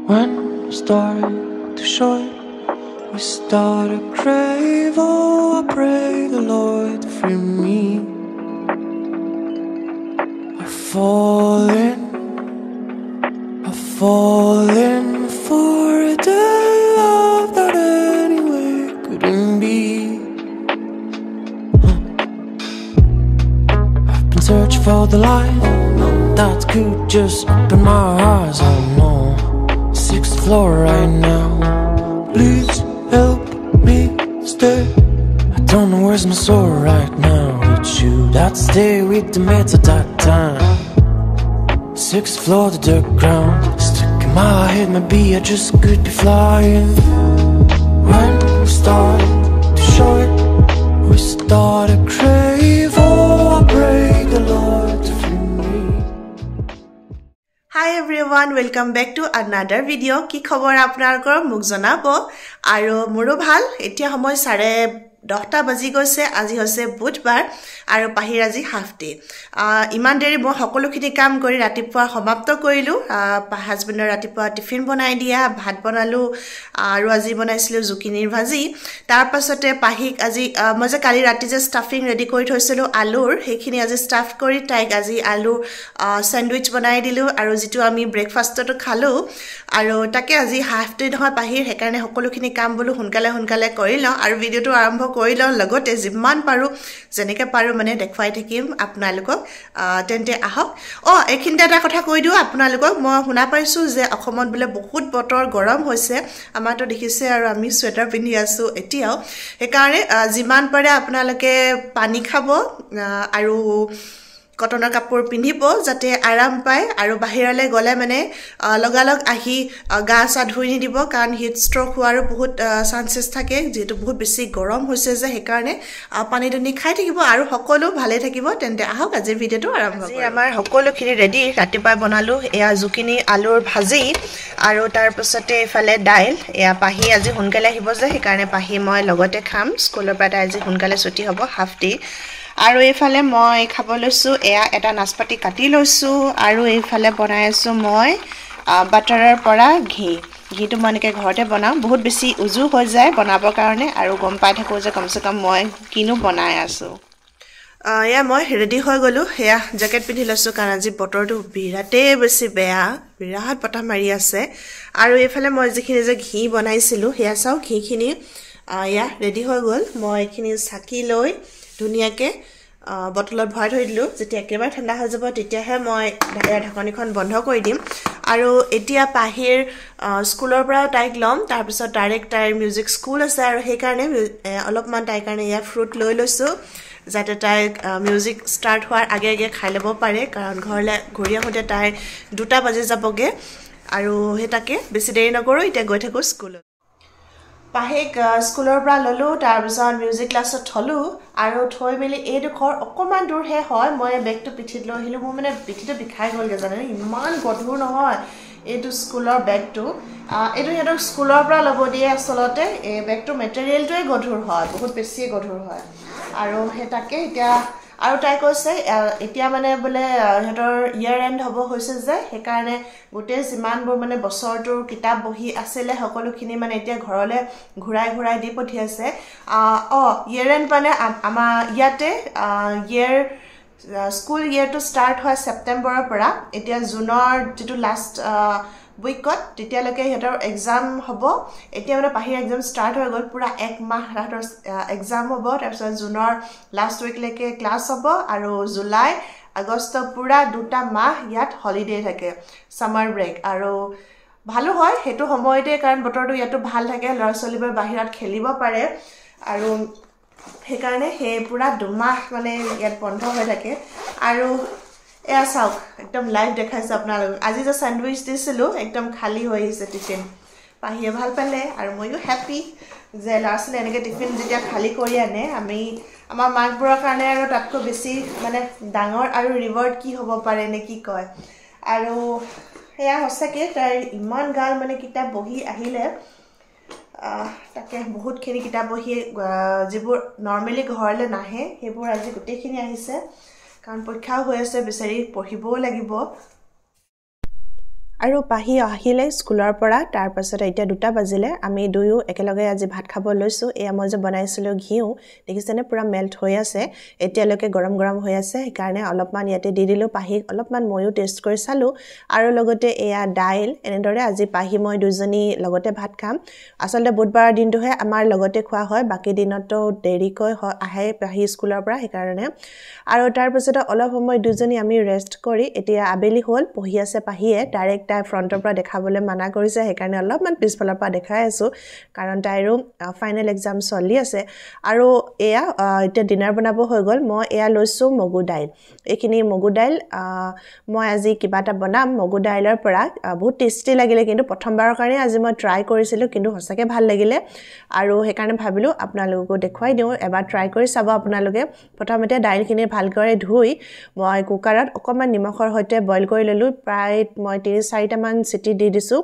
When we start to shine, we start to crave. Oh, I pray the Lord to free me. I've fallen, I've fallen for the love that anyway couldn't be. I've been searching for the light that could just open my eyes. Oh no, sixth floor right now. Please help me stay. I don't know where's my soul right now. It's you that stay with the mates at that time. Sixth floor to the ground. Stuck in my head, maybe I just could be flying. When we start to shine, we start to crave. Oh, I pray the Lord to free me. Hi everyone, welcome back to another video. কি খবৰ আপোনালোকৰ মোক জনাব। আৰু মোৰো ভাল। এতিয়া সময় 10:30 বাজি গৈছে। আজি হৈছে বুধবাৰ আৰু পাহিৰ আজি হাফ ডে। ইমান দেৰি মই সকলোখিনি কাম কৰি ৰাতিপুৱা সমাপ্ত কৰিলোঁ। হাজবেণ্ডৰ ৰাতিপুৱা টিফিন বনাই দিয়া, ভাত বনালোঁ আৰু আজি বনাইছিলোঁ জুকিনিৰ ভাজি। তাৰ পাছতে পাহিক আজি মই যে কালি ৰাতি যে ষ্টাফিং ৰেডি কৰি থৈছিলোঁ আলুৰ, সেইখিনি আজি ষ্টাফ কৰি তাইক আজি আলু চেণ্ডউইচ বনাই দিলোঁ আৰু যিটো আমি ব্ৰেকফাষ্টতো খালোঁ। আৰু তাকে আজি হাফ ডে নহয় পাহিৰ, সেইকাৰণে সকলোখিনি কাম বোলো সোনকালে সোনকালে কৰি লওঁ আৰু ভিডিঅ'টো আৰম্ভ কৰি লওঁ। লগতে যিমান পাৰোঁ যেনেকৈ পাৰোঁ মানে দেখুৱাই থাকিম আপোনালোকক। তেন্তে আহক। এইখিনিতে এটা কথা কৈ দিওঁ আপোনালোকক, মই শুনা পাইছোঁ যে অসমত বোলে বহুত বতৰ গৰম হৈছে। আমাৰতো দেখিছে আৰু আমি চুৱেটাৰ পিন্ধি আছোঁ এতিয়াও। সেইকাৰণে যিমান পাৰে আপোনালোকে পানী খাব আৰু কটনৰ কাপোৰ পিন্ধিব যাতে আৰাম পায়। আৰু বাহিৰলৈ গ'লে মানে লগালগ আহি গা চা ধুই নিদিব, কাৰণ হিট ষ্ট্ৰক হোৱাৰো বহুত চান্সেছ থাকে, যিহেতু বহুত বেছি গৰম হৈছে যে। সেইকাৰণে পানী দুনি খাই থাকিব আৰু সকলো ভালে থাকিব। তেন্তে আহক আজিৰ ভিডিঅ'টো আৰম্ভ কৰোঁ। আমাৰ সকলোখিনি ৰেডি। ৰাতিপুৱাই বনালোঁ এয়া জুকিনি আলুৰ ভাজি আৰু তাৰপাছতে এইফালে দাইল। এয়া পাহি আজি সোনকালে আহিব যে, সেইকাৰণে পাহি মই লগতে খাম। স্কুলৰ পৰা তাই আজি সোনকালে ছুটি হ'ব, হাফ ডে। আৰু এইফালে মই খাব লৈছোঁ এয়া এটা নাচপাতি কাটি লৈছোঁ আৰু এইফালে বনাই আছোঁ মই বাটাৰৰ পৰা ঘি। ঘিটো মই এনেকৈ ঘৰতে বনাওঁ, বহুত বেছি উজু হৈ যায় বনাবৰ কাৰণে আৰু গম পাই থাকোঁ যে কমচে কম মই কিনো বনাই আছোঁ। এয়া মই ৰেডি হৈ গ'লোঁ। সেয়া জেকেট পিন্ধি লৈছোঁ কাৰণ আজি বতৰটো বিৰাটেই বেছি বেয়া, বিৰাট বতাহ মাৰি আছে। আৰু এইফালে মই যিখিনি যে ঘি বনাইছিলোঁ সেয়া চাওঁ, ঘিখিনি এয়া ৰেডি হৈ গ'ল। মই এইখিনি চাকি লৈ ধুনীয়াকৈ বটলত ভৰাই থৈ দিলোঁ। যেতিয়া একেবাৰে ঠাণ্ডা হৈ যাব তেতিয়াহে মই ঢাকনিখন বন্ধ কৰি দিম। আৰু এতিয়া পাহিৰ স্কুলৰ পৰা তাইক ল'ম, তাৰপিছত ডাইৰেক্ট তাইৰ মিউজিক স্কুল আছে আৰু সেইকাৰণে অলপমান তাইৰ কাৰণে ইয়াৰ ফ্ৰুট লৈ লৈছোঁ যাতে তাইক মিউজিক ষ্টাৰ্ট হোৱাৰ আগে আগে খাই ল'ব পাৰে, কাৰণ ঘৰলৈ ঘূৰি আহোঁতে তাইৰ 2টা বাজি যাবগৈ। আৰু সেই তাকে বেছি দেৰি নকৰোঁ, এতিয়া গৈ থাকোঁ স্কুলত। পাহিক স্কুলৰ পৰা ল'লোঁ, তাৰপিছত মিউজিক ক্লাছত থলোঁ আৰু থৈ মেলি এইডোখৰ অকণমান দূৰহে হয়, মই বেগটো পিঠিত লৈ আহিলোঁ। মোৰ মানে পিঠিটো বিষাই গ'লগৈ জানেনে, ইমান গধুৰ নহয় এইটো স্কুলৰ বেগটো। এইটো সিহঁতক স্কুলৰ পৰা ল'ব দিয়ে আচলতে। এই বেগটোৰ মেটেৰিয়েলটোৱে গধুৰ হয়, বহুত বেছিয়ে গধুৰ হয়। আৰু সেই তাকে এতিয়া আৰু তাই কৈছে এতিয়া মানে বোলে সিহঁতৰ ইয়েৰ এণ্ড হ'ব হৈছে যে, সেইকাৰণে গোটেই যিমানবোৰ মানে বছৰটোৰ কিতাপ বহি আছিলে সকলোখিনি মানে এতিয়া ঘৰলৈ ঘূৰাই ঘূৰাই দি পঠিয়াইছে। ইয়েৰ এণ্ড মানে আমাৰ ইয়াতে ইয়েৰ স্কুল ইয়েৰটো ষ্টাৰ্ট হয় ছেপ্টেম্বৰৰ পৰা। এতিয়া জুনৰ যিটো লাষ্ট উইকত তেতিয়ালৈকে সিহঁতৰ এক্সাম হ'ব। এতিয়া মানে পাহিৰ এক্সাম ষ্টাৰ্ট হৈ গ'ল, পূৰা এক মাহ তাহাঁতৰ এক্সাম হ'ব। তাৰপিছত জুনৰ লাষ্ট উইকলৈকে ক্লাছ হ'ব আৰু জুলাই আগষ্ট পূৰা 2টা মাহ ইয়াত হলিডে থাকে, ছামাৰ ব্ৰেক। আৰু ভালো হয় সেইটো সময়তে, কাৰণ বতৰটো ইয়াতো ভাল থাকে, ল'ৰা ছোৱালীবোৰ বাহিৰত খেলিব পাৰে আৰু সেইকাৰণে সেই পূৰা 2 মাহ মানে ইয়াত বন্ধ হৈ থাকে। আৰু এয়া চাওক, একদম লাইভ দেখাইছোঁ আপোনালোকক। আজি যে চেণ্ডউইচ দিছিলোঁ একদম খালী হৈ আহিছে টিফিন। পাহিয়ে ভাল পালে আৰু ময়ো হেপ্পী যে ল'ৰা ছোৱালী এনেকৈ টিফিন যেতিয়া খালী কৰি আনে, আমি আমাৰ মাকবোৰৰ কাৰণে আৰু তাতকৈ বেছি মানে ডাঙৰ আৰু ৰিৱাৰ্ড কি হ'ব পাৰে নে কি কয়। আৰু সেয়া সঁচাকৈ তাইৰ ইমান গাল মানে কিতাপ বহি আহিলে, তাকে বহুতখিনি কিতাপ বহি যিবোৰ নৰ্মেলি ঘৰলৈ নাহে সেইবোৰ আজি গোটেইখিনি আহিছে, কাৰণ পৰীক্ষাও হৈ আছে, বিচাৰি পঢ়িবও লাগিব। আৰু পাহি আহিলে স্কুলৰ পৰা, তাৰপাছত এতিয়া 2টা বাজিলে, আমি দুয়ো একেলগে আজি ভাত খাব লৈছোঁ। এয়া মই যে বনাইছিলোঁ ঘিউ, দেখিছেনে পূৰা মেল্ট হৈ আছে, এতিয়ালৈকে গৰম গৰম হৈ আছে, সেইকাৰণে অলপমান ইয়াতে দি দিলোঁ পাহিক, অলপমান ময়ো টেষ্ট কৰি চালোঁ। আৰু লগতে এয়া দাইল। এনেদৰে আজি পাহি মই দুজনী লগতে ভাত খাম। আচলতে বুধবাৰৰ দিনটোহে আমাৰ লগতে খোৱা হয়, বাকী দিনতো দেৰিকৈ আহে পাহি স্কুলৰ পৰা, সেইকাৰণে। আৰু তাৰপিছতে অলপ সময় দুজনী আমি ৰেষ্ট কৰি এতিয়া আবেলি হ'ল, পঢ়ি আছে পাহিয়ে। ডাইৰেক্ট তাই ফ্ৰণ্টৰ পৰা দেখাবলৈ মানা কৰিছে, সেইকাৰণে অলপমান পিছফালৰ পৰা দেখাই আছোঁ, কাৰণ তাইৰো ফাইনেল এক্সাম চলি আছে। আৰু এয়া এতিয়া ডিনাৰ বনাব হৈ গ'ল। মই এয়া লৈছোঁ মগু দাইল, এইখিনি মগু দাইল মই আজি কিবা এটা বনাম মগু দাইলৰ পৰা। বহুত টেষ্টি লাগিলে, কিন্তু প্ৰথমবাৰৰ কাৰণে আজি মই ট্ৰাই কৰিছিলোঁ, কিন্তু সঁচাকৈ ভাল লাগিলে। আৰু সেইকাৰণে ভাবিলোঁ আপোনালোককো দেখুৱাই দিওঁ, এবাৰ ট্ৰাই কৰি চাব আপোনালোকে। প্ৰথমতে দাইলখিনি ভালকৈ ধুই মই কুকাৰত অকণমান নিমখৰ সৈতে বইল কৰি ল'লোঁ, প্ৰায় মই 3-4টামান চিটি দি দিছোঁ।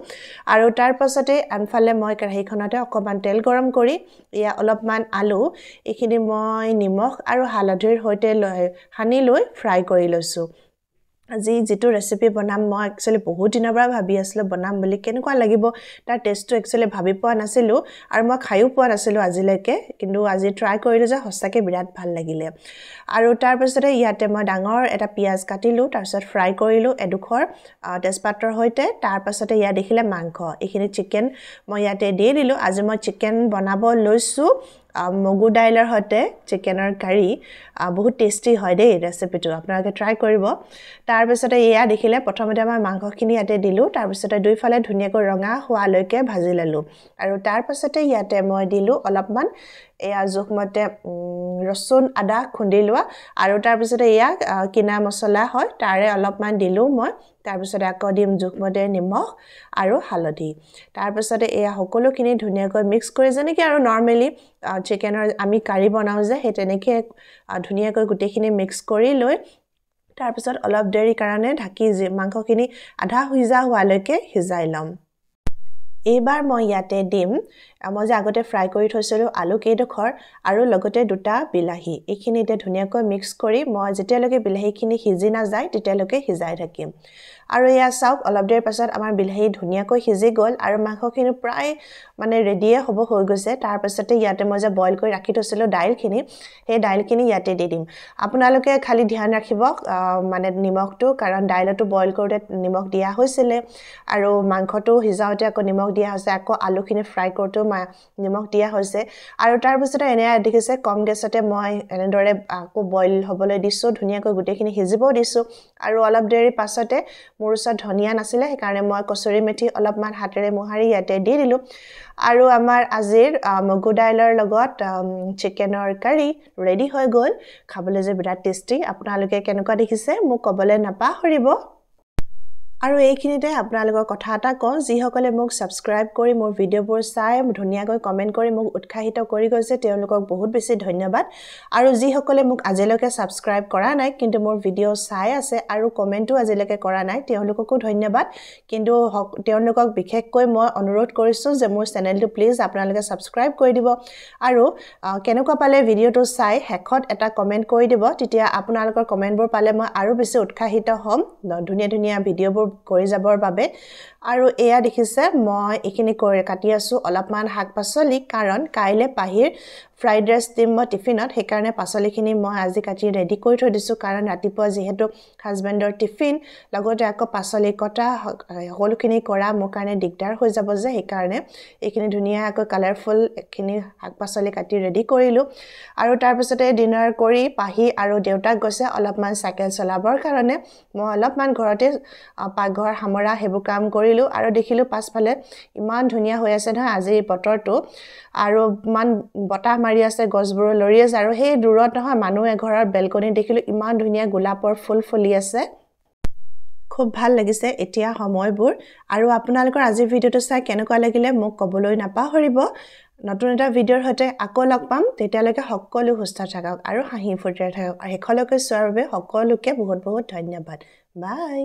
আৰু তাৰ পাছতে আনফালে মই কেৰাহীখনতে অকণমান তেল গৰম কৰি এয়া অলপমান আলু, এইখিনি মই নিমখ আৰু হালধিৰ সৈতে সানি লৈ ফ্ৰাই কৰি লৈছোঁ। আজি যিটো ৰেচিপি বনাম, মই একচুৱেলি বহুত দিনৰ পৰা ভাবি আছিলোঁ বনাম বুলি, কেনেকুৱা লাগিব তাৰ টেষ্টটো একচুৱেলি ভাবি পোৱা নাছিলোঁ আৰু মই খায়ো পোৱা নাছিলোঁ আজিলৈকে, কিন্তু আজি ট্ৰাই কৰিলোঁ যে সঁচাকৈ বিৰাট ভাল লাগিলে। আৰু তাৰপিছতে ইয়াতে মই ডাঙৰ এটা পিঁয়াজ কাটিলোঁ, তাৰপিছত ফ্ৰাই কৰিলোঁ এডোখৰ তেজপাতৰ সৈতে। তাৰপাছতে ইয়াত দেখিলে মাংস, এইখিনি চিকেন মই ইয়াতে দি দিলোঁ। আজি মই চিকেন বনাব লৈছোঁ মগু দাইলৰ সৈতে চিকেনৰ কাৰী, বহুত টেষ্টি হয় দেই ৰেচিপিটো, আপোনালোকে ট্ৰাই কৰিব। তাৰপিছতে এয়া দেখিলে প্ৰথমতে মই মাংসখিনি ইয়াতে দিলোঁ, তাৰপিছতে দুইফালে ধুনীয়াকৈ ৰঙা হোৱালৈকে ভাজি ল'লোঁ। আৰু তাৰপাছতে ইয়াতে মই দিলোঁ অলপমান এয়া জোখমতে ৰচুন আদা খুন্দি লোৱা, আৰু তাৰপিছতে এয়া কিনা মছলা হয় তাৰে অলপমান দিলোঁ মই। তাৰপিছতে আকৌ দিম জোখমতে নিমখ আৰু হালধি। তাৰপিছতে এয়া সকলোখিনি ধুনীয়াকৈ মিক্স কৰি, যেনেকৈ আৰু নৰ্মেলি চিকেনৰ আমি কাৰী বনাওঁ যে, সেই তেনেকৈ ধুনীয়াকৈ গোটেইখিনি মিক্স কৰি লৈ তাৰপিছত অলপ দেৰি কাৰণে ঢাকি মাংসখিনি আধা সিজা হোৱালৈকে সিজাই ল'ম। এইবাৰ মই ইয়াতে দিম মই যে আগতে ফ্ৰাই কৰি থৈছিলোঁ আলু কেইডোখৰ আৰু লগতে 2টা বিলাহী। এইখিনি এতিয়া ধুনীয়াকৈ মিক্স কৰি মই যেতিয়ালৈকে বিলাহীখিনি সিজি নাযায় তেতিয়ালৈকে সিজাই থাকিম। আৰু এয়া চাওক অলপ দেৰি পাছত আমাৰ বিলাহী ধুনীয়াকৈ সিজি গ'ল আৰু মাংসখিনি প্ৰায় মানে ৰেডিয়ে হ'ব হৈ গৈছে। তাৰপাছতে ইয়াতে মই যে বইল কৰি ৰাখি থৈছিলোঁ দাইলখিনি, সেই দাইলখিনি ইয়াতে দি দিম। আপোনালোকে খালি ধ্যান ৰাখিব মানে নিমখটো, কাৰণ দাইলতো বইল কৰোঁতে নিমখ দিয়া হৈছিলে আৰু মাংসটো সিজাওঁতে আকৌ নিমখ দিয়া হৈছে, আকৌ আলুখিনি ফ্ৰাই কৰোঁতেও নিমখ দিয়া হৈছে। আৰু তাৰপিছতে এনে দেখিছে কম গেছতে মই এনেদৰে আকৌ বইল হ'বলৈ দিছোঁ, ধুনীয়াকৈ গোটেইখিনি সিজিবও দিছোঁ। আৰু অলপ দেৰি পাছতে মোৰ ওচৰত ধনিয়া নাছিলে, সেইকাৰণে মই কচুৰি মেথি অলপমান হাতেৰে মোহাৰি ইয়াতে দি দিলোঁ। আৰু আমাৰ আজিৰ মগু দাইলৰ লগত চিকেনৰ কাৰী ৰেডি হৈ গ'ল। খাবলৈ যে বিৰাট টেষ্টি, আপোনালোকে কেনেকুৱা দেখিছে মোক ক'বলৈ নাপাহৰিব। আৰু এইখিনিতে আপোনালোকৰ কথা এটা কওঁ, যিসকলে মোক ছাবস্ক্ৰাইব কৰি মোৰ ভিডিঅ'বোৰ চাই ধুনীয়াকৈ কমেণ্ট কৰি মোক উৎসাহিত কৰি গৈছে, তেওঁলোকক বহুত বেছি ধন্যবাদ। আৰু যিসকলে মোক আজিলৈকে ছাবস্ক্ৰাইব কৰা নাই কিন্তু মোৰ ভিডিঅ' চাই আছে আৰু কমেণ্টো আজিলৈকে কৰা নাই, তেওঁলোককো ধন্যবাদ। কিন্তু তেওঁলোকক বিশেষকৈ মই অনুৰোধ কৰিছোঁ যে মোৰ চেনেলটো প্লিজ আপোনালোকে ছাবস্ক্ৰাইব কৰি দিব আৰু কেনেকুৱা পালে ভিডিঅ'টো চাই শেষত এটা কমেণ্ট কৰি দিব, তেতিয়া আপোনালোকৰ কমেণ্টবোৰ পালে মই আৰু বেছি উৎসাহিত হ'ম ধুনীয়া ধুনীয়া ভিডিঅ'বোৰ কৰি যাবৰ বাবে। আৰু এয়া দেখিছে মই এইখিনি কৰি কাটি আছোঁ অলপমান শাক পাচলি, কাৰণ কাইলৈ পাহিৰ ফ্ৰাইড ৰাইচ দিম মই টিফিনত, সেইকাৰণে পাচলিখিনি মই আজি কাটি ৰেডি কৰি থৈ দিছোঁ। কাৰণ ৰাতিপুৱা যিহেতু হাজবেণ্ডৰ টিফিন, লগতে আকৌ পাচলি কটা সকলোখিনি কৰা মোৰ কাৰণে দিগদাৰ হৈ যাব যে, সেইকাৰণে এইখিনি ধুনীয়াকৈ কালাৰফুল এইখিনি শাক পাচলি কাটি ৰেডি কৰিলোঁ। আৰু তাৰপিছতে ডিনাৰ কৰি পাহি আৰু দেউতাক গৈছে অলপমান চাইকেল চলাবৰ কাৰণে, মই অলপমান ঘৰতে পাকঘৰ সামৰা সেইবোৰ কাম কৰিলোঁ। আৰু দেখিলোঁ পাছফালে ইমান ধুনীয়া হৈ আছে নহয় আজি বতৰটো, আৰু ইমান বতাহ মাৰি আছে, গছবোৰো লৰি আছে। আৰু সেই দূৰত নহয় মানুহ এঘৰৰ বেলকনিত দেখিলোঁ ইমান ধুনীয়া গোলাপৰ ফুল ফুলি আছে, খুব ভাল লাগিছে এতিয়া সময়বোৰ। আৰু আপোনালোকৰ আজিৰ ভিডিঅ'টো চাই কেনেকুৱা লাগিলে মোক ক'বলৈ নাপাহৰিব। নতুন এটা ভিডিঅ'ৰ সৈতে আকৌ লগ পাম, তেতিয়ালৈকে সকলো সুস্থ থাকক আৰু হাঁহি ফূৰ্তিৰে থাকক। আৰু শেষলৈকে চোৱাৰ বাবে সকলোকে বহুত বহুত ধন্যবাদ। বাই।